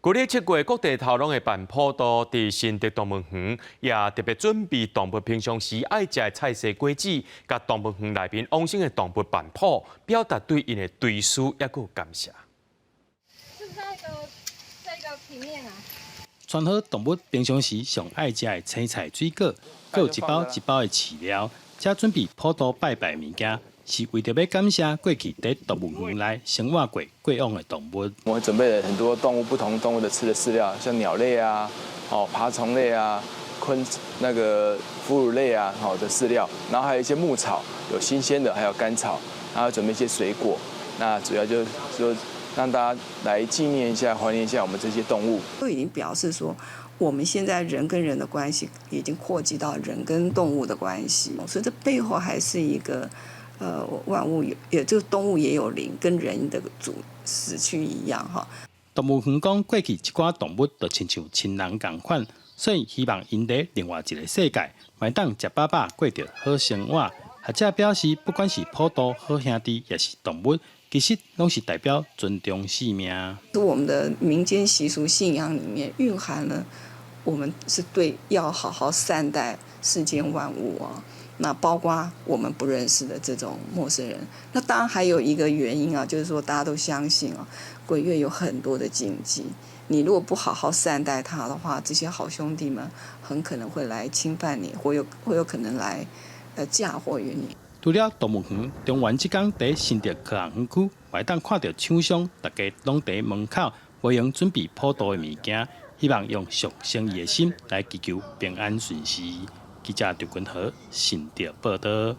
舊曆7月，各地頭攏會辦普渡，佇新竹動物園也特別準備動物平常時愛食的菜色果子，共動物園內面往生的動物辦普，表達對𪜶的追思抑閣感謝。是不是那個這個平面啊？穿好動物平常時上愛食的青菜水果，閣有一包一包的飼料，才準備普渡拜拜物件，是為著欲感謝過去佇動物園內生活過過往的動物。我們準備了很多動物不同動物的吃的飼料，像鳥類啊、哦爬蟲類啊、昆那個哺乳類啊，好的飼料，然後還有一些牧草，有新鮮的，還有乾草，然後準備一些水果。那主要就是說，讓大家來紀念一下、懷念一下我們這些動物。都已經表示說，我們現在人跟人的關係已經擴及到人跟動物的關係，所以這背後還是一個。萬物有，也就動物也有靈，跟人的主死去一樣哈。動物園講過去這寡動物就親像親人仝款，所以希望𪜶佇另外一個世界，會當食飽飽，過著好生活。學者表示，不管是普渡好兄弟，抑是動物，其實攏是代表尊重生命。我們的民間習俗信仰裡面蘊含了，我們是對要好好善待世間萬物啊。那包括我們不認識的這種陌生人，那當然還有一個原因啊，就是說大家都相信啊，鬼月有很多的禁忌，你如果不好好善待他的話，這些好兄弟們很可能會來侵犯你，或有可能來嫁禍於你。除了動物園，中元這工佇新竹科學園區，會當看著廠商，大家攏佇門口，無閒準備普渡的物件，希望用上誠意的心來祈求平安順遂。記者劉君和新竹報導。